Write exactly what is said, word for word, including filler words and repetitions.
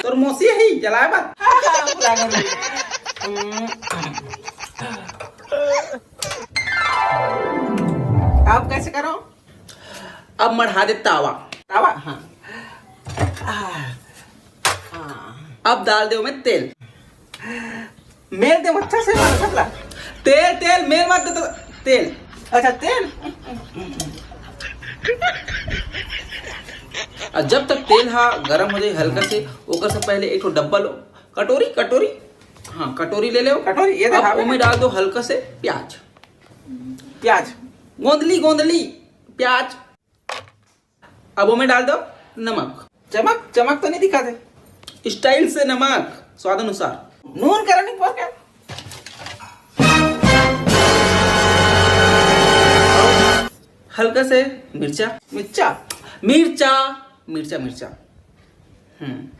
अउ मौसी ही जलाए बर। हाँ, हाँ, पूरा घर में। हम्म। अब कैसे करो? अब मढ़ा दे तावा। तावा, हाँ। आ, हाँ। अब डाल दे ओमे तेल। मेल दे अच्छा से मारो सबला। तेल, तेल, मेल मत दे तो तेल। अच्छा, तेल। अउ जब तक तेल हा गरम हो जाए हल्का से, ओकर से पहले एक ठो डब्बा लो, कटोरी, कटोरी, हाँ, कटोरी ले लो। कटोरी, ये अब देखा ओमे डाल दो हल्का से प्याज। प्याज। गोंदली, गोंदली प्याज। अब ओमे डाल दो नमक। चमक, चमक तो नहीं दिखा दे। स्टाइल से नमक, स्वाद अनुसार। नून करा नहीं पोर के। हल्का से मिर्चा। मिर्चा? मिर्चा, मिर्चा, मिर्चा। हम्म।